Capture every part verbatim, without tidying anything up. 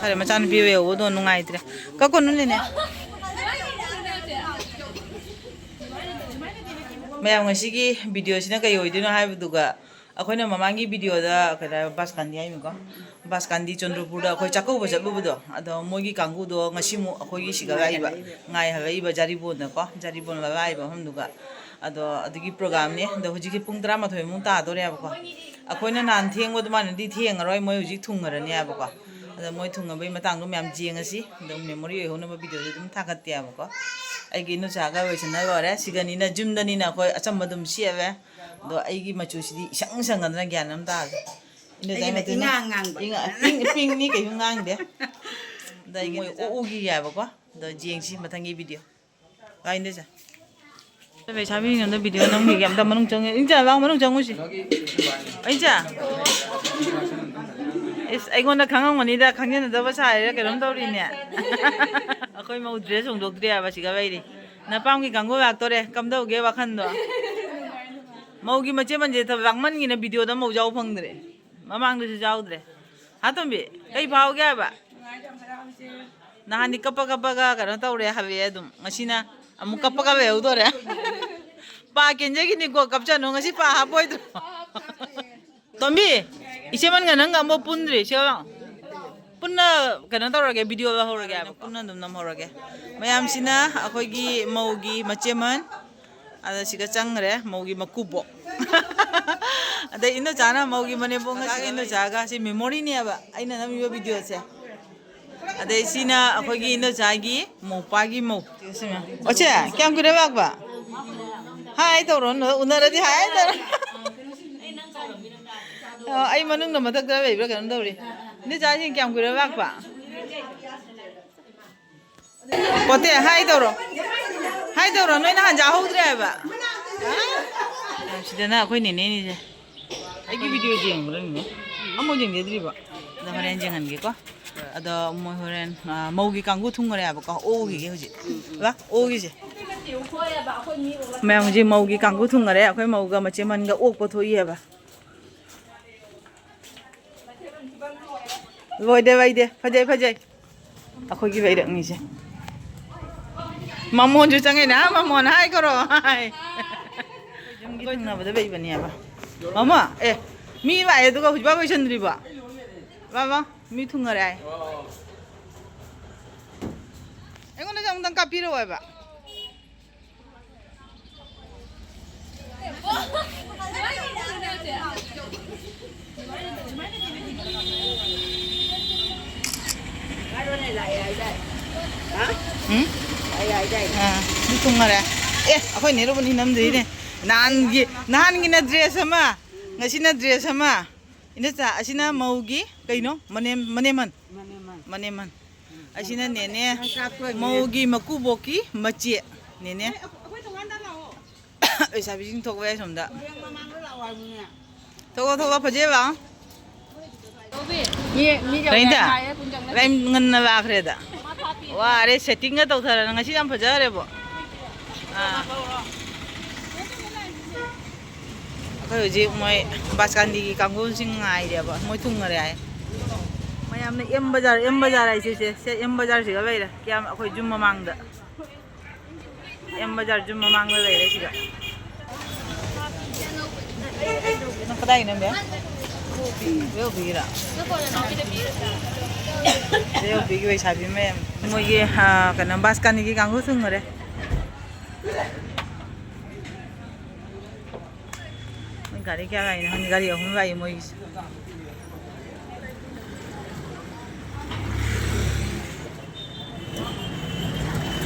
ꯈꯔꯦ, ꯃꯆꯥꯅꯨꯄꯤ ꯌꯧꯕꯗꯣ ꯅꯨꯡꯉꯥꯏꯇ꯭ꯔꯦ꯫ ꯀꯛꯀꯅꯨꯅꯦꯅꯦ꯫ ꯃꯌꯥꯝ, ꯉꯁꯤꯒꯤ ꯚꯤꯗꯤꯑꯣꯁꯤꯅ ꯀꯩ ꯑꯣꯏꯗꯣꯏꯅꯣ ꯍꯥꯏꯕꯗꯨꯒ, ꯑꯩꯈꯣꯏꯅ ꯃꯃꯥꯡꯒꯤ ꯚꯤꯗꯤꯑꯣꯗ ꯀꯩꯅꯣ, ꯕꯥꯁꯀꯥꯟꯗꯤ ꯍꯥꯏꯃꯤꯀꯣ, ꯕꯥꯁꯀꯥꯟꯗꯤ ꯆꯟꯗ꯭ꯔꯄꯨꯔꯗ ꯑꯩꯈꯣꯏ ꯆꯥꯛꯀꯧꯕ ꯆꯠꯂꯨꯕꯗꯣ, ꯑꯗꯣ ꯃꯣꯏꯒꯤ ꯀꯥꯡꯕꯨꯗꯣ ꯉꯁꯤꯃꯨꯛ ꯑꯩꯈꯣꯏꯒꯤ ꯁꯤꯗ ꯂꯥꯛꯏꯕ, ꯉꯥꯏ ꯍꯜꯂꯛꯏꯕ ꯖꯥꯔꯤꯕꯣꯟꯗꯀꯣ, ꯖꯥꯔꯤꯕꯣꯟ ꯂꯥꯛꯏꯕ ꯃꯐꯝꯗꯨꯒ꯫ ꯑꯗꯣ ꯑꯗꯨꯒꯤ ꯄ꯭ꯔꯣꯒꯥꯝꯅꯦ꯫ ꯑꯗꯣ ꯍꯧꯖꯤꯛꯁꯦ ꯄꯨꯡ ꯇꯔꯥꯃꯥꯊꯣꯏꯃꯨꯛ ꯇꯥꯗꯣꯔꯦꯕꯀꯣ꯫ ꯑꯩꯈꯣꯏꯅ ꯅꯍꯥꯟ ꯊꯦꯡꯕ ꯑꯗꯨꯃꯥꯏꯅꯗꯤ ꯊꯦꯡꯉꯔꯣꯏ, ꯃꯣꯏ ꯍꯧꯖꯤꯛ ꯊꯨꯡꯉꯔꯅꯦꯕꯀꯣ꯫ ꯑꯗꯣ ꯃꯣꯏ ꯊꯨꯡꯉꯕꯩ ꯃꯇꯥꯡꯗꯣ ꯃꯌꯥꯝ ꯌꯦꯡꯉꯁꯤ꯫ ꯑꯗꯨꯝ ꯃꯦꯃꯣꯔꯤ ꯑꯣꯏꯍꯧꯅꯕ ꯚꯤꯗꯤꯑꯣꯗꯤ ꯑꯗꯨꯝ ꯊꯥꯒꯠꯇꯦꯕꯀꯣ꯫ ꯑꯩꯒꯤ ꯏꯅꯨꯆꯥꯒ ꯂꯣꯏꯁꯤꯟꯅ ꯂꯣꯏꯔꯦ꯫ ꯁꯤꯒꯅꯤꯅ ꯖꯤꯝꯗꯅꯤꯅ ꯑꯩꯈꯣꯏ ꯑꯆꯝꯕ ꯑꯗꯨꯝ ꯁꯦꯠꯂꯦ꯫ ꯑꯗꯣ ꯑꯩꯒꯤ ꯃꯆꯨꯁꯤꯗꯤ ꯏꯁꯪ ꯁꯪꯒꯗꯅ ꯒ꯭ꯌꯥꯟ ꯑꯃ ꯇꯥꯗꯦ꯫ ꯏꯅꯨꯆꯥꯒꯤ ꯑꯩꯒꯤꯅ ꯃꯆꯨꯅ ꯏꯉꯥꯡ ꯉꯥꯡꯕ꯫ ꯏꯉꯥ-, ꯄꯤꯡ-, ꯄꯤꯡꯅꯤ, ꯀꯩꯁꯨ ꯉꯥꯡꯗꯦ꯫ ꯑꯗ ꯑꯩꯒꯤ ꯃꯣꯏ ꯏꯅꯨꯆꯥ ꯑꯣꯛꯎꯈꯤꯒꯦ ꯍꯥꯏꯕꯀꯣ꯫ ꯑꯗꯣ ꯌꯦꯡꯁꯤ ꯃꯊꯪꯒꯤ ꯚꯤꯗꯤꯑꯣ꯫ ꯂꯥꯛꯏꯅꯦ ꯁꯦ꯫ ꯂꯩꯁꯥꯕꯤꯁꯤꯡ ꯑꯝꯇ ꯚꯤꯗꯤꯑꯣ ꯅꯝꯈꯤꯒꯦ꯫ ꯑꯝꯇ ꯃꯅꯨꯡ ꯆꯪꯉꯦ꯫ ꯏꯟꯆꯥ, ꯂꯥꯎ, ꯃꯅꯨꯡ ꯆꯪꯉꯨꯁꯤ꯫ ꯏꯟꯆꯥ꯫ ꯏꯁ, ꯑꯩꯉꯣꯟꯗ ꯈꯪꯉꯝꯒꯅꯤꯗ, ꯈꯪꯖꯤꯟꯅꯗꯕ ꯁꯥꯏꯔ ꯀꯩꯅꯣꯝ ꯇꯧꯔꯤꯅꯦ꯫ ꯑꯩꯈꯣꯏ ꯃꯧ ꯗ꯭ꯔꯦꯁ ꯍꯣꯡꯗꯣꯛꯇ꯭ꯔꯤ ꯍꯥꯏꯕ, ꯁꯤꯒ ꯂꯩꯔꯤ꯫ ꯅꯄꯥꯝꯒꯤ ꯀꯥꯡꯕꯨ ꯂꯥꯛꯇꯣꯔꯦ, ꯀꯝꯗꯧꯒꯦ ꯋꯥꯈꯟꯗꯣ? ꯃꯧꯒꯤ ꯃꯆꯦ ꯃꯟꯁꯦ ꯊꯕꯛ ꯂꯥꯡꯃꯟꯒꯤꯅ ꯚꯤꯗꯤꯑꯣꯗ ꯃꯧ ꯌꯥꯎ ꯐꯪꯗ꯭ꯔꯦ꯫ ꯃꯃꯥꯡꯗꯁꯨ ꯌꯥꯎꯗ꯭ꯔꯦ꯫ ꯍꯥ, ꯇꯣꯝꯕꯤ, ꯀꯩ ꯐꯥꯎꯒꯦ ꯍꯥꯏꯕ? ꯅꯍꯥꯟꯗꯤ ꯀꯞꯄ ꯀꯞꯄꯒ ꯀꯩꯅꯣ ꯇꯧꯔꯦ ꯍꯥꯏꯕ ꯑꯗꯨꯝ꯫ ꯉꯁꯤꯅ ꯑꯃꯨꯛ ꯀꯞꯄꯒ ꯂꯩꯍꯧꯗꯣꯔꯦ꯫ ꯄꯥ ꯀꯦꯟꯖꯈꯤꯅꯤꯀꯣ, ꯀꯞꯆꯅꯨ꯫ ꯉꯁꯤ ꯄꯥ ꯍꯥꯞꯄꯣꯏꯗ꯭ꯔꯣ? ꯇꯣꯝꯕꯤ, ꯏꯆꯦꯃꯟꯒ ꯅꯪꯒ ꯑꯃꯨꯛ ꯄꯨꯟꯗ꯭ꯔꯤ, ꯁꯤ ꯂꯥꯎ꯫ ꯄꯨꯟꯅ ꯀꯩꯅꯣ ꯇꯧꯔꯒꯦ, ꯚꯤꯗꯤꯑꯣ ꯂꯧꯍꯧꯔꯒꯦ ꯍꯥꯏꯕꯀꯣ꯫ ꯄꯨꯟꯅ ꯑꯗꯨꯝ ꯅꯝꯍꯧꯔꯒꯦ꯫ ꯃꯌꯥꯝꯁꯤꯅ ꯑꯩꯈꯣꯏꯒꯤ ꯃꯧꯒꯤ ꯃꯆꯦꯃꯟ, ꯑꯗ ꯁꯤꯒ ꯆꯪꯈ꯭ꯔꯦ, ꯃꯧꯒꯤ ꯃꯀꯨꯕꯣꯛ꯫ ꯑꯗꯩ ꯏꯅꯣꯆꯥꯅ ꯃꯧꯒꯤ ꯃꯅꯦꯝꯕꯣꯛ, ꯉꯁꯥꯏꯒꯤ ꯏꯅꯣꯆꯥꯒ꯫ ꯁꯤ ꯃꯦꯃꯣꯔꯤꯅꯦꯕ ꯑꯩꯅ ꯅꯝꯃꯤꯕ ꯚꯤꯗꯤꯑꯣꯁꯦ꯫ ꯑꯗꯩ ꯁꯤꯅ ꯑꯩꯈꯣꯏꯒꯤ ꯏꯅꯣꯆꯥꯒꯤ ꯃꯧꯄꯥꯒꯤ ꯃꯧ꯫ ꯑꯣꯆꯦ, ꯀꯌꯥꯝ ꯀꯨꯏꯔꯦ ꯂꯥꯛꯄ? ꯍꯥꯏ ꯇꯧꯔꯣ, ꯎꯅꯔꯗꯤ ꯍꯥꯏ ꯇꯧꯔꯣ꯫ ꯑ, ꯑꯩ ꯃꯅꯨꯡꯗ ꯃꯊꯛꯇ ꯂꯩꯕ꯭ꯔꯥ ꯀꯩꯅꯣꯝ ꯇꯧꯔꯤ꯫ ꯏꯅꯣꯆꯥꯁꯤꯡ ꯀꯌꯥꯝ ꯀꯨꯏꯔꯦ ꯂꯥꯛꯄ? ꯄꯣꯠꯇꯦ, ꯍꯥꯏ ꯇꯧꯔꯣ꯫ ꯍꯥꯏ ꯇꯧꯔꯣ, ꯅꯣꯏ ꯅꯍꯥꯟ ꯆꯥꯍꯧꯗ꯭ꯔꯦ ꯍꯥꯏꯕ꯫ ꯁꯤꯗꯅ ꯑꯩꯈꯣꯏ ꯅꯦꯅꯦꯅꯤꯁꯦ꯫ ꯑꯩꯒꯤ ꯚꯤꯗꯤꯑꯣ ꯌꯦꯡꯕ꯭ꯔꯥ ꯅꯦꯅꯦ? ꯑꯃꯨꯛ ꯌꯦꯡꯖꯗ꯭ꯔꯤꯕ꯫ ꯑꯗꯣ ꯍꯣꯔꯦꯟ ꯌꯦꯡꯍꯟꯒꯦꯀꯣ꯫ ꯑꯗꯣ ꯃꯣꯏ ꯍꯣꯔꯦꯟ, ꯑ, ꯃꯧꯒꯤ ꯀꯥꯡꯕꯨ ꯊꯨꯡꯉꯔꯦ ꯍꯥꯏꯕꯀꯣ꯫ ꯑꯣꯛꯎꯈꯤꯒꯦ ꯍꯧꯖꯤꯛ꯫ ꯂꯥ, ꯑꯣꯛꯎꯈꯤꯁꯦ꯫ ꯃꯌꯥꯝ ꯍꯧꯖꯤꯛ ꯃꯧꯒꯤ ꯀꯥꯡꯕꯨ ꯊꯨꯡꯉꯔꯦ꯫ ꯑꯩꯈꯣꯏ ꯃꯧꯒ ꯃꯆꯦ ꯃꯟꯒ ꯑꯣꯛꯄ ꯊꯣꯛꯏ ꯍꯥꯏꯕ꯫ ꯂꯣꯏꯗꯦ, ꯂꯣꯏꯗꯦ꯫ ꯐꯖꯩ, ꯐꯖꯩ꯫ ꯑꯩꯈꯣꯏꯒꯤ ꯂꯩꯔꯛꯅꯤꯁꯦ꯫ ꯃꯃꯣꯟꯁꯨ ꯆꯪꯉꯦꯅꯦ, ꯍꯥ? ꯃꯃꯣꯟ ꯍꯥꯏ ꯀꯧꯔꯣ, ꯍꯥꯏ꯫ ꯌꯨꯝꯒꯤ ꯊꯪꯅꯕꯗ ꯂꯩꯕꯅꯦꯕ꯫ ꯃꯃꯣ, ꯑꯦ, ꯃꯤ ꯂꯥꯛꯑꯦ ꯑꯗꯨꯒ ꯍꯧꯖꯤꯛꯐꯥꯎ ꯂꯣꯏꯁꯟꯗ꯭ꯔꯤꯕꯣ? ꯕꯥ, ꯕꯥ, ꯃꯤ ꯊꯨꯡꯉꯔꯦ ꯍꯥꯏ꯫ ꯑꯩꯉꯣꯟꯗꯁꯨ ꯑꯃꯨꯛꯇꯪ ꯀꯥꯞꯄꯤꯔꯛꯑꯣ ꯍꯥꯏꯕ꯫ ꯎꯝ? ꯑꯥ, ꯑꯗꯨ ꯇꯨꯝꯈꯔꯦ꯫ ꯑꯦ, ꯑꯩꯈꯣꯏ ꯅꯦꯔꯨꯕꯅꯤ ꯅꯝꯗꯣꯏꯅꯦ꯫ ꯅꯍꯥꯟꯒꯤ, ꯅꯍꯥꯟꯒꯤꯅ ꯗ꯭ꯔꯦꯁ ꯑꯃ, ꯉꯁꯤꯅ ꯗ꯭ꯔꯦꯁ ꯑꯃ꯫ ꯏꯅꯦꯆꯥ, ꯑꯁꯤꯅ ꯃꯧꯒꯤ ꯀꯩꯅꯣ? ꯃꯅꯦꯝ-, ꯃꯅꯦꯝꯃꯟ꯫ ꯃꯅꯦꯝꯃꯟ꯫ ꯃꯅꯦꯝꯃꯟ꯫ ꯑꯁꯤꯅꯅꯦꯅꯦ, ꯅꯪ ꯆꯥꯛ ꯇꯣꯛꯑꯅꯤ꯫ ꯃꯧꯒꯤ ꯃꯀꯨꯕꯣꯛꯀꯤ ꯃꯆꯦ ꯅꯦꯅꯦ꯫ ꯂꯩꯁꯥꯕꯤꯁꯤꯡ ꯊꯣꯛꯄ ꯌꯥꯏ ꯁꯣꯝꯗ꯫ ꯊꯣꯛꯂꯣ, ꯊꯣꯛꯂꯣ, ꯐꯖꯩ ꯂꯥꯛꯑꯣ꯫ ꯃꯤ, ꯃꯤ ꯀꯩꯅꯣꯗ? ꯉꯥꯏꯔꯦ, ꯄꯨꯡ ꯆꯪꯅ꯫ ꯂꯥꯏ ꯉꯟꯅ ꯂꯥꯛꯈ꯭ꯔꯦꯗ꯫ ꯋꯥꯔꯦ, ꯁꯦꯠꯇꯤꯡꯒ ꯇꯧꯊꯔꯅ ꯉꯁꯤ ꯌꯥꯝ ꯐꯖꯈ꯭ꯔꯦꯕꯣ꯫ ꯑꯥ꯫ ꯑꯩꯈꯣꯏ ꯍꯧꯖꯤꯛ ꯃꯣꯏ ꯕꯥꯁꯀꯥꯟꯗꯤꯒꯤ ꯀꯥꯡꯕꯨꯁꯤꯡ ꯉꯥꯏꯔꯦꯕ꯫ ꯃꯣꯏ ꯊꯨꯡꯉꯔꯦ ꯍꯥꯏ꯫ ꯃꯌꯥꯝꯅ ꯑꯦꯝ ꯕꯖꯥꯔ, ꯑꯦꯝ ꯕꯖꯥꯔ ꯍꯥꯏꯁꯦ ꯁꯦ, ꯁꯦ ꯑꯦꯝ ꯕꯖꯥꯔꯁꯤꯒ ꯂꯩꯔꯦ꯫ ꯀꯌꯥꯝ ꯑꯩꯈꯣꯏ ꯌꯨꯝ ꯃꯃꯥꯡꯗ꯫ ꯑꯦꯝ ꯕꯖꯥꯔ ꯌꯨꯝ ꯃꯃꯥꯡꯗ ꯂꯩꯔꯦ ꯁꯤꯒ꯫ ꯅꯪ ꯀꯗꯥꯏꯒꯤꯅꯣ, ꯕꯦꯝ? ꯕꯦꯝ ꯄꯤꯒꯤꯔꯥ? ꯕꯦꯝ ꯄꯤꯒꯤ ꯂꯩꯁꯥꯕꯤ ꯃꯌꯥꯝ꯫ ꯃꯣꯏꯒꯤ, ꯑ, ꯀꯩꯅꯣ, ꯕꯥꯁꯀꯥꯅꯤꯒꯤ ꯀꯥꯡꯕꯨ ꯊꯨꯡꯉꯔꯦ꯫ ꯃꯣꯏ ꯒꯥꯔꯤ ꯀꯌꯥ ꯂꯥꯛꯏꯅꯣ ꯈꯪꯗꯦ, ꯒꯥꯔꯤ ꯑꯍꯨꯝ ꯂꯥꯛꯏ ꯃꯣꯏꯒꯤꯁꯦ꯫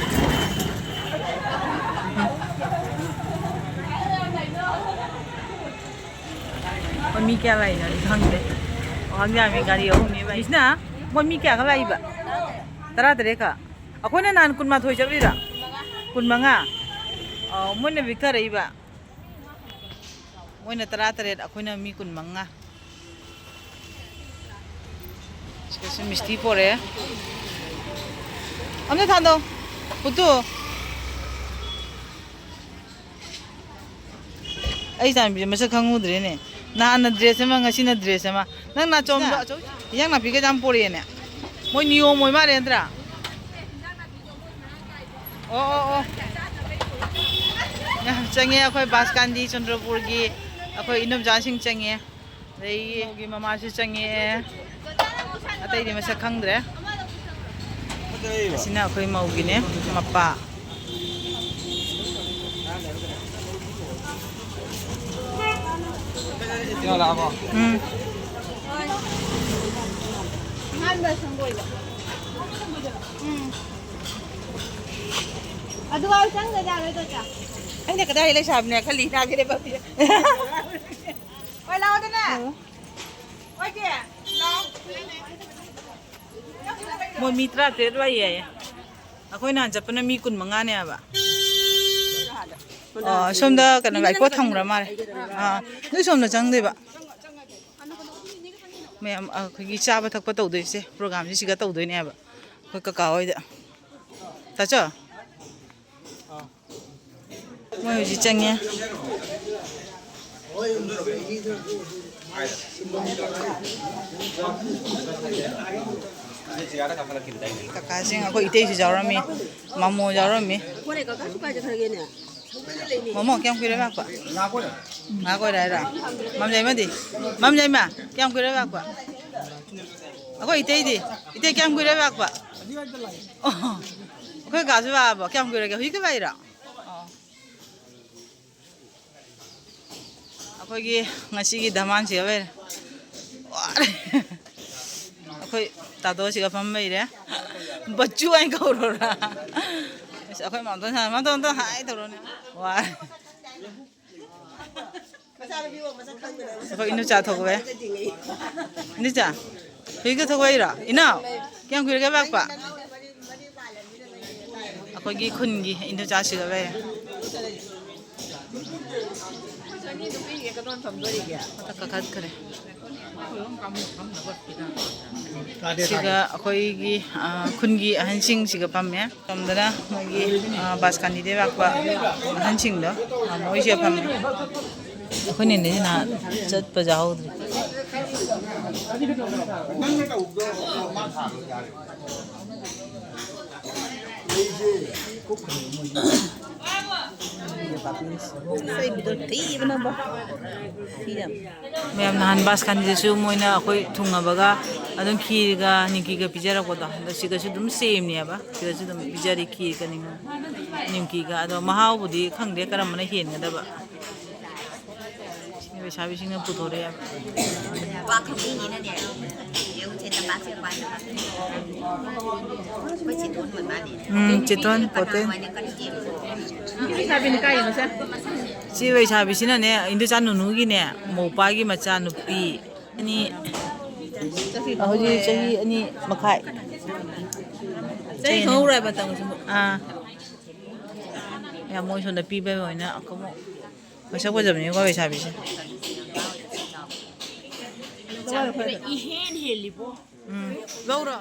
ꯃꯣꯏ ꯃꯤ ꯀꯌꯥ ꯂꯥꯛꯏꯅꯣ ꯑꯩ ꯈꯪꯗꯦ꯫ ꯋꯥꯡ ꯌꯥꯝꯃꯤ, ꯒꯥꯔꯤ ꯑꯍꯨꯝꯅꯤ ꯂꯥꯛꯏꯁꯤꯅ꯫ ꯃꯣꯏ ꯃꯤ ꯀꯌꯥꯒ ꯂꯥꯛꯏꯕ? ꯇꯔꯥꯇꯔꯦꯠꯀ꯫ ꯑꯩꯈꯣꯏꯅ ꯅꯍꯥꯟ ꯀꯨꯟꯃꯥꯊꯣꯏ ꯆꯠꯂꯤꯔꯥ? ꯀꯨꯟꯃꯉꯥ꯫ ꯑꯣ, ꯃꯣꯏꯅ ꯄꯤꯛꯊꯔꯛꯏꯕ꯫ ꯃꯣꯏꯅ ꯇꯔꯥꯇꯔꯦꯠ, ꯑꯩꯈꯣꯏꯅ ꯃꯤ ꯀꯨꯟꯃꯉꯥ꯫ ꯁꯤꯗꯁꯨ ꯃꯤꯁꯇꯤ ꯄꯣꯔꯛꯑꯦ꯫ ꯑꯝꯇ ꯊꯥꯗꯧ꯫ ꯄꯨꯠꯇꯨ꯫ ꯑꯩ ꯏꯆꯥꯅꯨꯄꯤꯁꯦ ꯃꯁꯛ ꯈꯪꯉꯨꯗ꯭ꯔꯦꯅꯦ꯫ ꯅꯍꯥꯟꯅ ꯗ꯭ꯔꯦꯁ ꯑꯃ, ꯉꯁꯤꯅ ꯗ꯭ꯔꯦꯁ ꯑꯃ꯫ ꯅꯪ ꯅꯥꯆꯣꯝꯗꯣ ꯏꯟꯖꯥꯡ ꯅꯥꯄꯤꯒ ꯌꯥꯝ ꯄꯣꯔꯛꯑꯦꯅꯦ꯫ ꯃꯣꯏ ꯅꯤꯌꯣꯝ ꯑꯣꯏ ꯃꯥꯜꯂꯦ ꯅꯠꯇ꯭ꯔꯥ? ꯑꯣ, ꯑꯣ, ꯑꯣ꯫ ꯌꯥꯝ ꯆꯪꯉꯦ ꯑꯩꯈꯣꯏ ꯕꯥꯁꯀꯥꯟꯗꯤ ꯆꯟꯗ꯭ꯔꯄꯨꯔꯒꯤ ꯑꯩꯈꯣꯏ ꯏꯅꯝꯆꯥꯁꯤꯡ ꯆꯪꯉꯦ꯫ ꯑꯗꯩ ꯃꯧꯒꯤ ꯃꯃꯥꯁꯨ ꯆꯪꯉꯛꯑꯦ꯫ ꯑꯇꯩꯗꯤ ꯃꯁꯛ ꯈꯪꯗ꯭ꯔꯦ꯫ ꯑꯁꯤꯅ ꯑꯩꯈꯣꯏ ꯃꯧꯒꯤꯅꯦ, ꯃꯄꯥ꯫ ꯎꯝ꯫ ꯑꯗꯨꯒ ꯆꯪꯗ ꯌꯥꯔꯣꯏꯗꯣ ꯆꯥ꯫ ꯑꯩꯅ ꯀꯗꯥꯏ ꯂꯩꯁꯥꯕꯤꯅꯦ ꯈꯜꯂꯤ ꯏꯅꯥꯒꯤꯅꯦ ꯄꯥꯝꯕꯤ꯫ ꯍꯣꯏ, ꯂꯥꯛꯑꯣꯗꯅ꯫ ꯎꯝ꯫ ꯍꯣꯏ, ꯆꯦ꯫ ꯂꯥꯛꯑꯣ꯫ ꯃꯣꯏ ꯃꯤ ꯇꯔꯥꯇꯔꯦꯠ ꯋꯥꯏ ꯌꯥꯏꯌꯦ꯫ ꯑꯩꯈꯣꯏ ꯅꯍꯥꯟ ꯆꯠꯄꯅ ꯃꯤ ꯀꯨꯟꯃꯉꯥꯅꯦ ꯍꯥꯏꯕ꯫ ꯑꯣ, ꯁꯣꯝꯗ ꯀꯩꯅꯣ, ꯏꯄꯣꯠ ꯊꯝꯈ꯭ꯔ ꯃꯥꯜꯂꯦ꯫ ꯑꯥ, ꯅꯣꯏ ꯁꯣꯝꯗ ꯆꯪꯗꯣꯏꯕ꯫ ꯃꯌꯥꯝ ꯑꯩꯈꯣꯏꯒꯤ ꯆꯥꯕ ꯊꯛꯄ ꯇꯧꯗꯣꯏꯁꯦ, ꯄ꯭ꯔꯣꯒꯥꯝꯁꯦ ꯁꯤꯒ ꯇꯧꯗꯣꯏꯅꯦ ꯍꯥꯏꯕ꯫ ꯑꯩꯈꯣꯏ ꯀꯀꯥ ꯍꯣꯏꯗ꯫ ꯇꯥꯆꯧ? ꯃꯣꯏ ꯍꯧꯖꯤꯛ ꯆꯪꯉꯦ꯫ ꯀꯀꯥꯁꯤꯡ, ꯑꯩꯈꯣꯏ ꯏꯇꯩꯁꯨ ꯌꯥꯎꯔꯝꯃꯤ, ꯃꯃꯣ ꯌꯥꯎꯔꯝꯃꯤ꯫ ꯃꯃꯣ, ꯀꯌꯥꯝ ꯀꯨꯏꯔꯦ ꯂꯥꯛꯄ? ꯉꯥꯏꯍꯥꯛ ꯑꯣꯏꯔꯦ ꯍꯥꯏꯔꯣ? ꯃꯝꯖꯩꯃꯗꯤ? ꯃꯝꯖꯩꯃ, ꯀꯌꯥꯝ ꯀꯨꯏꯔꯦ ꯂꯥꯛꯄ? ꯑꯩꯈꯣꯏ ꯏꯇꯩꯗꯤ? ꯏꯇꯩ, ꯀꯌꯥꯝ ꯀꯨꯏꯔꯦ ꯂꯥꯛꯄ? ꯑꯣ, ꯑꯩꯈꯣꯏ ꯀꯥꯁꯨ ꯂꯥꯛꯑꯕꯣ? ꯀꯌꯥꯝ ꯀꯨꯏꯔꯒꯦ? ꯍꯧꯖꯤꯛꯇ ꯂꯥꯛꯏꯔꯣ? ꯑꯣ꯫ ꯑꯩꯈꯣꯏꯒꯤ ꯉꯁꯤꯒꯤ ꯙꯃꯥꯟꯁꯤꯒ ꯂꯩꯔꯦ꯫ ꯋꯥꯔꯦ꯫ ꯑꯩꯈꯣꯏ ꯇꯥꯗꯣꯁꯤꯒ ꯐꯝ ꯂꯩꯔꯦ꯫ ꯕꯆꯨ ꯍꯥꯏꯅ ꯀꯧꯔꯣꯔꯥ? ꯑꯁ, ꯑꯩꯈꯣꯏ ꯃꯥꯝꯇꯣꯟ ꯁꯥꯟꯅ-, ꯃꯥꯝꯇꯣꯟ, ꯑꯝꯇ ꯍꯥꯏ ꯇꯧꯔꯣꯅꯦ꯫ ꯋꯥꯔꯦ꯫ ꯑꯩꯈꯣꯏ ꯏꯅꯨꯆꯥ ꯊꯣꯛꯂꯛꯑꯦ꯫ ꯏꯅꯨꯆꯥ, ꯍꯧꯖꯤꯛꯇ ꯊꯣꯛꯂꯛꯏꯔꯣ? ꯏꯅꯥꯎ, ꯀꯌꯥꯝ ꯀꯨꯏꯔꯒꯦ ꯂꯥꯛꯄ? ꯑꯩꯈꯣꯏꯒꯤ ꯈꯨꯟꯒꯤ ꯏꯅꯨꯆꯥꯁꯤꯒ ꯂꯩꯔꯦ꯫ ꯃꯊꯛ ꯀꯥꯈꯠꯈ꯭ꯔꯦ꯫ ꯁꯤꯒ ꯑꯩꯈꯣꯏꯒꯤ, ꯑ, ꯈꯨꯟꯒꯤ ꯑꯍꯟꯁꯤꯡꯁꯤꯒ ꯐꯝꯃꯦ꯫ ꯁꯣꯝꯗꯅ ꯃꯣꯏꯒꯤ, ꯑ, ꯕꯥꯁꯀꯥꯅꯤꯗꯩ ꯂꯥꯛꯄ ꯑꯍꯟꯁꯤꯡꯗꯣ, ꯑ, ꯃꯣꯏꯁꯤꯒ ꯐꯝꯃꯦ꯫ ꯑꯩꯈꯣꯏ ꯅꯦꯅꯦꯁꯤ ꯅꯍꯥꯟ ꯆꯠꯄ ꯌꯥꯍꯧꯗ꯭ꯔꯤ꯫ ꯃꯌꯥꯝ ꯅꯍꯥꯟ ꯕꯥꯁꯀꯥꯟꯗꯤꯗꯁꯨ ꯃꯣꯏꯅ ꯑꯩꯈꯣꯏ ꯊꯨꯡꯉꯕꯒ ꯑꯗꯨꯝ ꯈꯤꯔꯒ ꯅꯤꯡꯀꯤꯒ ꯄꯤꯖꯔꯛꯄꯗꯣ, ꯑꯗꯣ ꯁꯤꯗꯁꯨ ꯑꯗꯨꯝ ꯁꯦꯝꯅꯦꯕ, ꯁꯤꯗꯁꯨ ꯑꯗꯨꯝ ꯄꯤꯖꯔꯤ ꯈꯤꯔꯒ ꯅꯤꯡ-, ꯅꯤꯡꯀꯤꯒ꯫ ꯑꯗꯣ ꯃꯍꯥꯎꯕꯨꯗꯤ ꯈꯪꯗꯦ ꯀꯔꯝꯕꯅ ꯍꯦꯟꯒꯗꯕ꯫ ꯂꯩꯁꯥꯕꯤꯁꯤꯡꯅ ꯄꯨꯊꯣꯔꯛꯑꯦꯕ꯫ ꯋꯥ ꯈꯛꯀꯤꯅꯤꯅꯅꯦ꯫ ꯌꯦꯡꯉꯨꯁꯦ, ꯇꯝꯄꯥꯛꯁꯦ ꯀꯃꯥꯏꯅ ꯇꯧꯕ? ꯑꯩꯈꯣꯏ ꯆꯦꯇꯣꯟ ꯑꯣꯏ ꯃꯥꯜꯂꯦ꯫ ꯎꯝ, ꯆꯦꯇꯣꯟ ꯄꯣꯇꯦꯟ꯫ ꯀꯅꯥꯅꯣ ꯍꯥꯏꯅ ꯀꯔꯤ ꯌꯦꯡꯉꯨꯁꯦ? ꯁꯤ ꯂꯩꯁꯥꯕꯤꯁꯤꯅꯅꯦ, ꯏꯟꯗꯣꯆꯥ ꯅꯨꯅꯨꯒꯤꯅꯦ, ꯃꯧꯄꯥꯒꯤ ꯃꯆꯥ ꯅꯨꯄꯤ ꯑꯅꯤ꯫ ꯍꯧꯖꯤꯛ ꯆꯍꯤ ꯑꯅꯤ ꯃꯈꯥꯏ꯫ ꯆꯍꯤ ꯈꯪꯍꯧꯔꯣꯏ ꯃꯇꯝꯒꯤꯁꯨ꯫ ꯑꯥ꯫ ꯌꯥꯝ ꯃꯣꯏ ꯁꯣꯝꯗ ꯄꯤꯕꯩ ꯑꯣꯏꯅ ꯑꯃꯨꯛ ꯃꯁꯛ ꯐꯖꯕꯅꯤꯀꯣ ꯂꯩꯁꯥꯕꯤꯁꯦ꯫ ꯏꯍꯦꯟ ꯍꯦꯜꯂꯤꯕꯣ꯫ ꯎꯝ, ꯂꯧꯔꯣ꯫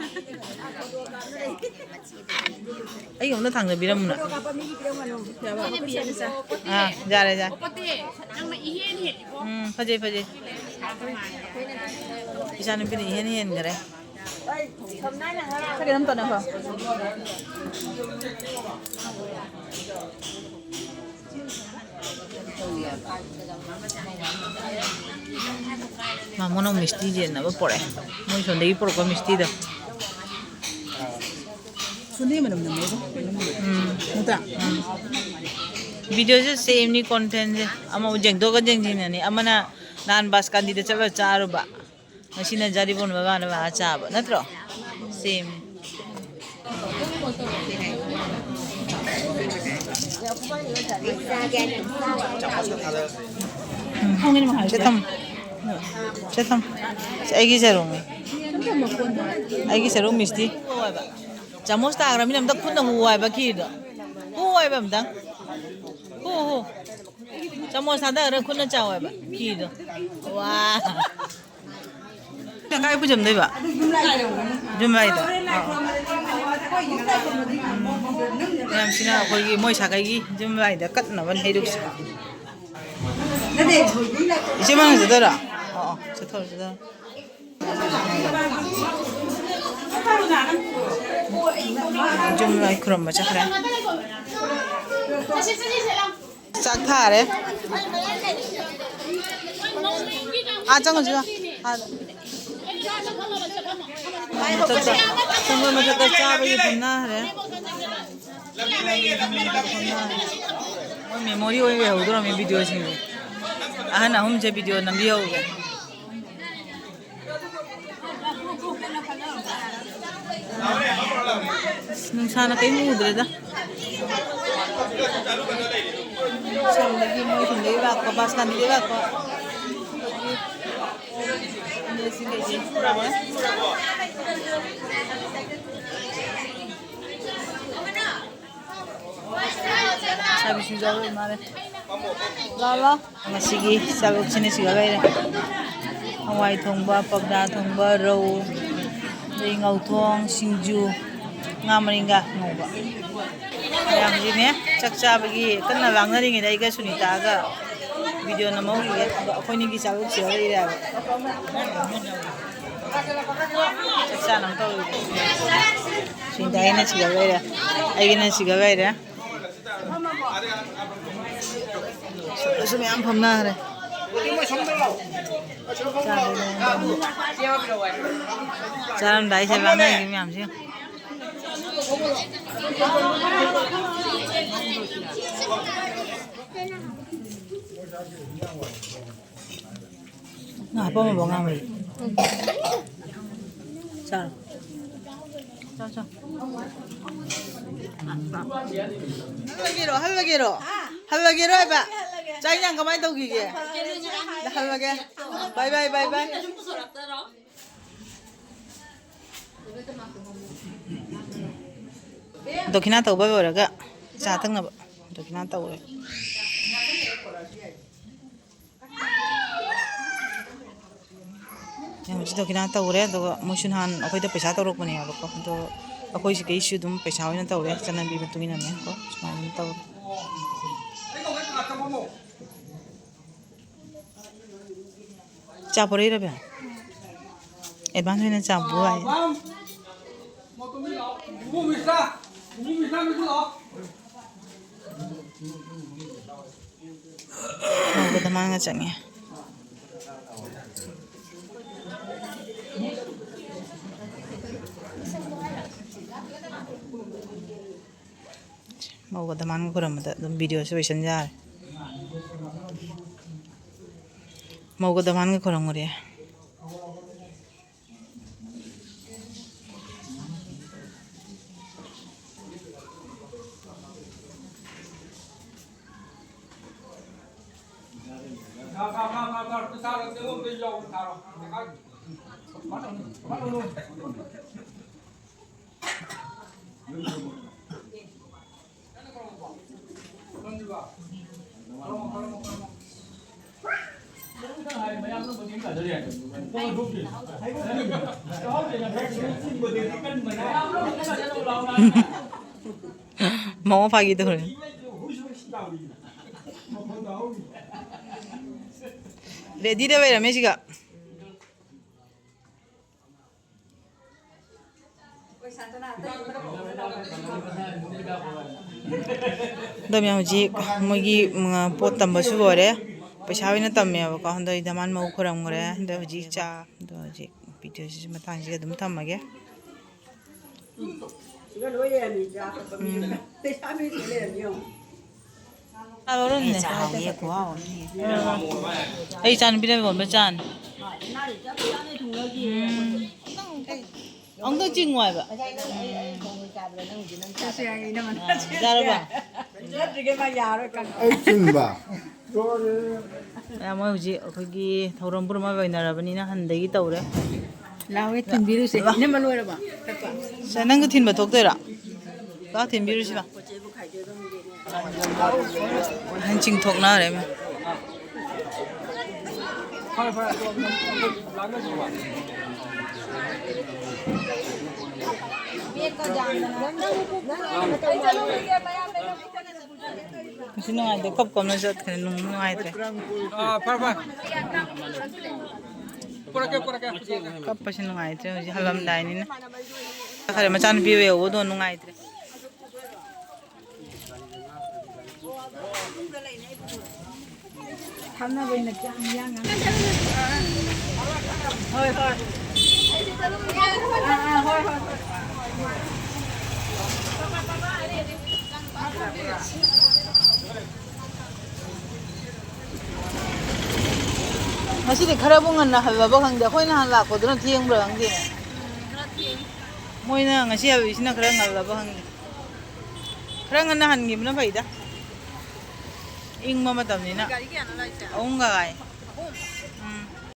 ꯑꯩ ꯑꯝꯇ ꯊꯥꯡꯖꯕꯤꯔꯝꯃꯨꯅ꯫ ꯑꯥ, ꯌꯥꯔꯦ, ꯌꯥꯔꯦ꯫ ꯅꯪꯅ ꯏꯍꯦꯟ ꯍꯦꯜꯂꯤꯕꯣ꯫ ꯎꯝ, ꯐꯖꯩ, ꯐꯖꯩ꯫ ꯏꯆꯥꯅꯨꯄꯤꯅ ꯏꯍꯦꯟ ꯍꯦꯟꯈꯔꯦ꯫ ꯈꯔ ꯀꯩꯅꯣꯝ ꯇꯧꯅꯈꯣ꯫ ꯃꯥꯃꯣꯅ ꯃꯤꯁꯇꯤ ꯌꯦꯟꯅꯕ ꯄꯨꯔꯛꯑꯦ꯫ ꯃꯣꯏ ꯁꯣꯝꯗꯒꯤ ꯄꯨꯔꯛꯄ ꯃꯤꯁꯇꯤꯗꯣ꯫ ꯁꯣꯝꯗꯒꯤ ꯃꯅꯝ ꯅꯝꯃꯦꯕꯣ꯫ ꯎꯝ꯫ ꯅꯠꯇ꯭ꯔꯥ? ꯎꯝ꯫ ꯚꯤꯗꯤꯑꯣꯁꯦ ꯁꯦꯝꯅꯤ, ꯀꯣꯟꯇꯦꯟꯁꯦ꯫ ꯑꯃ ꯌꯦꯡꯗꯣꯛꯑꯒ ꯌꯦꯡꯁꯤꯟꯅꯅꯤ꯫ ꯑꯃꯅ ꯅꯍꯥꯟ ꯕꯥꯁꯀꯥꯟꯗꯤꯗ ꯆꯠꯂꯒ ꯆꯥꯔꯨꯕ꯫ ꯉꯁꯤꯅ ꯖꯥꯔꯤꯕꯣꯟ ꯃꯃꯥꯅ ꯃꯥ ꯆꯥꯕ ꯅꯠꯇ꯭ꯔꯣ? ꯁꯦꯝ꯫ ꯎꯝ꯫ ꯁꯦ ꯊꯝ꯫ ꯁꯦ ꯊꯝ꯫ ꯁꯦ ꯑꯩꯒꯤ ꯁꯔꯨꯛꯅꯤ꯫ ꯑꯩꯒꯤ ꯁꯔꯨꯛ ꯃꯤꯁꯇꯤ꯫ ꯆꯥꯃꯁ ꯇꯥꯈ꯭ꯔꯃꯤꯅ ꯑꯝꯇ ꯈꯨꯠꯅ ꯍꯨ ꯍꯥꯏꯕ ꯈꯤꯔꯗꯣ꯫ ꯍꯨ ꯍꯥꯏꯕ ꯑꯝꯇꯪ꯫ ꯍꯨ, ꯍꯨ꯫ ꯆꯥꯃꯁ ꯊꯥꯗꯈ꯭ꯔ ꯈꯨꯠꯅ ꯆꯥꯎ ꯍꯥꯏꯕ ꯈꯤꯔꯗꯣ꯫ ꯋꯥ꯫ ꯀꯥꯏ ꯄꯨꯖꯝꯗꯣꯏꯕ? ꯌꯨꯝꯂꯥꯏꯗ꯫ ꯑꯥ꯫ ꯃꯌꯥꯝꯁꯤꯅ ꯑꯩꯈꯣꯏꯒꯤ ꯃꯣꯏ ꯁꯥꯒꯩꯒꯤ ꯌꯨꯝꯂꯥꯏꯗ ꯀꯠꯅꯕ ꯍꯩꯔꯨꯛꯁꯦ꯫ ꯅꯠꯇꯦ, ꯏꯆꯦ ꯃꯥꯡ ꯆꯠꯇꯣꯏꯔꯣ? ꯑꯣ, ꯑꯣ, ꯆꯠꯊꯣꯛꯑꯣ, ꯆꯠꯊꯣꯛꯑꯣ꯫ ꯌꯨꯝ ꯂꯥꯏ ꯈꯨꯔꯨꯝꯕ ꯆꯠꯈ꯭ꯔꯦ꯫ ꯆꯥꯛ ꯊꯥꯔꯦ꯫ ꯑꯥ, ꯆꯪꯉꯨꯁꯤ ꯂꯥꯎ꯫ ꯑꯥꯗ꯫ ꯃꯊꯛꯇ, ꯁꯪꯒꯣꯏ ꯃꯊꯛꯇ ꯆꯥꯕꯒꯤ ꯐꯝꯅꯈ꯭ꯔꯦ꯫ ꯃꯣꯏ memory ꯑꯣꯏꯅ ꯂꯩꯍꯧꯗꯣꯔꯝꯃꯤ videoꯁꯤꯡꯁꯦ꯫ ꯑꯍꯟ ꯑꯍꯨꯝꯁꯦ video ꯅꯝꯕꯤꯍꯧꯒꯦ꯫ ꯑꯁ, ꯅꯨꯡꯁꯥꯅ ꯀꯩꯝ ꯎꯗ꯭ꯔꯦꯗ꯫ ꯁꯣꯝꯗꯒꯤ ꯃꯣꯏ ꯁꯣꯝꯗꯒꯤ ꯂꯥꯛꯄ, ꯕꯥꯁꯀꯥꯟꯗꯤꯗꯒꯤ ꯂꯥꯛꯄ꯫ ꯑꯗꯒꯤ ꯐꯅꯦꯛꯁꯤ ꯀꯩꯁꯤ ꯄꯨꯔꯛꯑꯦ꯫ ꯂꯩꯁꯥꯕꯤꯁꯨ ꯌꯥꯎꯔꯛꯏ ꯃꯥꯜꯂꯦ꯫ ꯂꯥꯛꯑꯣ, ꯂꯥꯛꯑꯣ꯫ ꯉꯁꯤꯒꯤ ꯆꯥꯛꯂꯨꯛꯁꯤꯅ ꯁꯤꯒ ꯂꯩꯔꯦ꯫ ꯍꯋꯥꯏ ꯊꯣꯡꯕ, ꯄꯛꯗꯥ ꯊꯣꯡꯕ, ꯔꯧ, ꯑꯗꯩ ꯉꯧꯊꯣꯡ, ꯁꯤꯡꯖꯨ, ꯉꯥ ꯃꯔꯤꯡꯒ ꯉꯧꯕ꯫ ꯃꯌꯥꯝꯁꯤꯅꯦ ꯆꯥꯛ ꯆꯥꯕꯒꯤ ꯀꯟꯅ ꯂꯥꯡꯅꯔꯤꯉꯩꯗ ꯑꯩꯒ ꯁꯨꯅꯤꯇꯥꯒ video ꯅꯝꯍꯧꯈꯤꯒꯦ꯫ ꯑꯗꯣ ꯑꯩꯈꯣꯏꯅꯤꯒꯤ ꯆꯥꯛꯂꯨꯛ ꯁꯤꯒ ꯂꯩꯔꯦ ꯍꯥꯏꯕ꯫ ꯆꯥꯛ ꯆꯥꯅꯕ ꯇꯧꯔꯤꯕ꯫ ꯁꯨꯅꯤꯇꯥꯒꯤꯅ ꯁꯤꯒ ꯂꯩꯔꯦ, ꯑꯩꯒꯤꯅ ꯁꯤꯒ ꯂꯩꯔꯦ꯫ ꯁꯨ ꯃꯌꯥꯝ ꯐꯝꯅꯈ꯭ꯔꯦ꯫ ꯆꯥꯔꯝꯗꯥꯏꯁꯦ ꯂꯥꯡꯅꯔꯤ ꯃꯌꯥꯝꯁꯦ꯫ ꯉꯥ ꯍꯥꯞꯄꯝꯃꯕꯣ, ꯉꯥ ꯃꯍꯤ? ꯆꯥꯔꯣ꯫ ꯆꯥꯎ, ꯆꯥꯎ꯫ ꯍꯜꯂꯒꯦꯔꯣ? ꯍꯜꯂꯒꯦꯔꯣ? ꯍꯜꯂꯒꯦꯔꯣ ꯍꯥꯏꯕ? ꯆꯥꯛ ꯏꯟꯖꯥꯡ ꯀꯃꯥꯏꯅ ꯇꯧꯈꯤꯒꯦ? ꯍꯜꯂꯒꯦ꯫ Bye, bye, bye, bye꯫ ꯗꯈꯤꯅꯥ ꯇꯧꯕ ꯂꯣꯏꯔꯒ ꯆꯥ ꯊꯛꯅꯕ ꯗꯈꯤꯅꯥ ꯇꯧꯔꯦ꯫ ꯃꯌꯥꯝꯁꯤ ꯗꯈꯤꯅꯥ ꯇꯧꯔꯦ, ꯑꯗꯨꯒ ꯃꯣꯏꯁꯨ ꯅꯍꯥꯟ ꯑꯩꯈꯣꯏꯗ ꯄꯩꯁꯥ ꯇꯧꯔꯛꯄꯅꯦꯕꯀꯣ, ꯑꯗꯣ ꯑꯩꯈꯣꯏ ꯁꯤꯗꯩꯁꯤꯁꯨ ꯑꯗꯨꯝ ꯄꯩꯁꯥ ꯑꯣꯏꯅ ꯇꯧꯔꯦ, ꯆꯠꯅꯕꯤ ꯃꯇꯨꯡ ꯏꯟꯅꯅꯦꯀꯣ, ꯁꯨꯃꯥꯏꯅ ꯑꯗꯨꯝ ꯇꯧꯔꯦ꯫ ꯆꯥ ꯄꯨꯔꯛꯏꯔꯕ? ꯑꯦꯗꯚꯥꯟꯁ ꯑꯣꯏꯅ ꯆꯥ ꯄꯨꯔꯛꯑꯣ ꯍꯥꯏ꯫ ꯃꯧꯒ ꯗꯃꯥꯟꯒ ꯆꯪꯉꯦ꯫ ꯃꯧꯒ ꯗꯃꯥꯟꯒ ꯈꯨꯔꯨꯝꯕꯗ ꯑꯗꯨꯝ ꯚꯤꯗꯤꯑꯣꯁꯦ ꯂꯣꯏꯁꯟ ꯌꯥꯔꯦ꯫ ꯃꯧꯒ ꯗꯃꯥꯟꯒ ꯈꯨꯔꯨꯝꯈ꯭ꯔꯦ꯫ ꯃꯃꯥ ꯐꯥꯒꯤ ꯇꯧꯔꯦ꯫ ꯔꯦꯗꯤꯗ ꯂꯩꯔꯝꯃꯦ ꯁꯤꯒ꯫ ꯑꯗꯣ ꯃꯌꯥꯝ ꯍꯧꯖꯤꯛ ꯃꯣꯏꯒꯤ, ꯎꯝ, ꯄꯣꯠ ꯇꯝꯕꯁꯨ ꯂꯣꯏꯔꯦ꯫ ꯄꯩꯁꯥ ꯑꯣꯏꯅ ꯇꯝꯃꯦꯕꯀꯣ꯫ ꯑꯗꯣ ꯑꯩ ꯗꯃꯥꯟ ꯃꯧ ꯈꯣꯏꯔꯝꯈ꯭ꯔꯦ꯫ ꯑꯗꯣ ꯍꯧꯖꯤꯛ ꯆꯥ, ꯑꯗꯣ ꯍꯧꯖꯤꯛ ꯚꯤꯗꯤꯑꯣꯁꯤꯁꯨ ꯃꯇꯥꯡꯁꯤꯒ ꯑꯗꯨꯝ ꯊꯝꯃꯒꯦ꯫ ꯎꯝ꯫ ꯆꯥ ꯂꯧꯔꯝꯅꯦ꯫ ꯑꯩ ꯆꯥ ꯍꯥꯎꯅꯤꯌꯦ, ꯈꯨꯍꯥꯎ ꯑꯃꯅꯤ꯫ ꯑꯩ ꯏꯆꯥ ꯅꯨꯄꯤꯅ ꯂꯣꯟꯕ ꯆꯥꯅꯤ꯫ ꯎꯝ꯫ ꯑꯃꯨꯛꯇꯪ ꯆꯤꯡꯉꯨ ꯍꯥꯏꯕ꯫ ꯆꯥꯔꯕ? ꯑꯩ ꯆꯤꯡꯕ꯫ ꯃꯌꯥꯝ ꯃꯣꯏ ꯍꯧꯖꯤꯛ ꯑꯩꯈꯣꯏꯒꯤ ꯊꯧꯔꯝ ꯄꯨꯝꯅꯃꯛ ꯂꯣꯏꯅꯔꯕꯅꯤꯅ ꯍꯟꯗꯒꯤ ꯇꯧꯔꯦ꯫ ꯂꯥꯎꯋꯦ, ꯊꯤꯟꯕꯤꯔꯨꯁꯦ꯫ ꯏꯅꯝꯃ ꯂꯣꯏꯔꯕ? ꯆꯠꯄ? ꯁꯦ, ꯅꯪꯁꯨ ꯊꯤꯟꯕ ꯊꯣꯛꯇꯣꯏꯔꯥ? ꯂꯥꯎ, ꯊꯤꯟꯕꯤꯔꯨꯁꯤ ꯂꯥꯎ꯫ ꯑꯍꯟ ꯆꯤꯡꯊꯣꯛꯅꯔꯦ ꯃꯌꯥꯝ꯫ ꯉꯁꯤ ꯅꯨꯡꯉꯥꯏꯇꯦ, ꯀꯞ ꯀꯞꯅ ꯆꯠꯈ꯭ꯔꯦ, ꯅꯨꯡ ꯅꯨꯡꯉꯥꯏꯇ꯭ꯔꯦ꯫ ꯑꯥ, ꯐꯔꯦ, ꯐꯔꯦ꯫ ꯄꯨꯔꯛꯀꯦ, ꯄꯨꯔꯛꯀꯦ꯫ ꯀꯞꯄꯁꯤ ꯅꯨꯡꯉꯥꯏꯇ꯭ꯔꯦ ꯍꯧꯖꯤꯛ, ꯍꯜꯂꯝꯗꯥꯏꯅꯤꯅ꯫ ꯈꯔꯦ, ꯃꯆꯥꯅꯨꯄꯤ ꯌꯧꯕꯗꯣ ꯅꯨꯡꯉꯥꯏꯇ꯭ꯔꯦ꯫ ꯊꯝꯅꯕ ꯑꯣꯏꯅ ꯆꯥꯡ ꯌꯥꯡ ꯉꯥꯡ꯫ ꯍꯣꯏ, ꯍꯣꯏ꯫ ꯑꯥ, ꯑꯥ, ꯍꯣꯏ, ꯍꯣꯏ, ꯍꯣꯏ꯫ ꯉꯁꯤꯗꯤ ꯈꯔꯕꯨ ꯉꯟꯅ ꯍꯜꯂꯕ ꯈꯪꯗꯦ꯫ ꯑꯩꯈꯣꯏ ꯅꯍꯥꯟ ꯂꯥꯛꯄꯗꯨꯅ ꯊꯦꯡꯕ꯭ꯔꯥ ꯈꯪꯗꯦꯅꯦ꯫ ꯃꯣꯏꯅ ꯉꯁꯤ ꯍꯜꯂꯤꯁꯤꯅ ꯈꯔ ꯉꯜꯂꯕ ꯈꯪꯗꯦ꯫ ꯈꯔ ꯉꯟꯅ ꯍꯟꯈꯤꯕꯅ ꯐꯩꯗ꯫ ꯏꯪꯕ ꯃꯇꯝꯅꯤꯅ꯫ ꯒꯥꯔꯤ ꯀꯌꯥꯅꯣ ꯂꯥꯛꯏꯁꯦ? ꯑꯍꯨꯝꯒ ꯉꯥꯏ꯫ ꯑꯍꯨꯝ?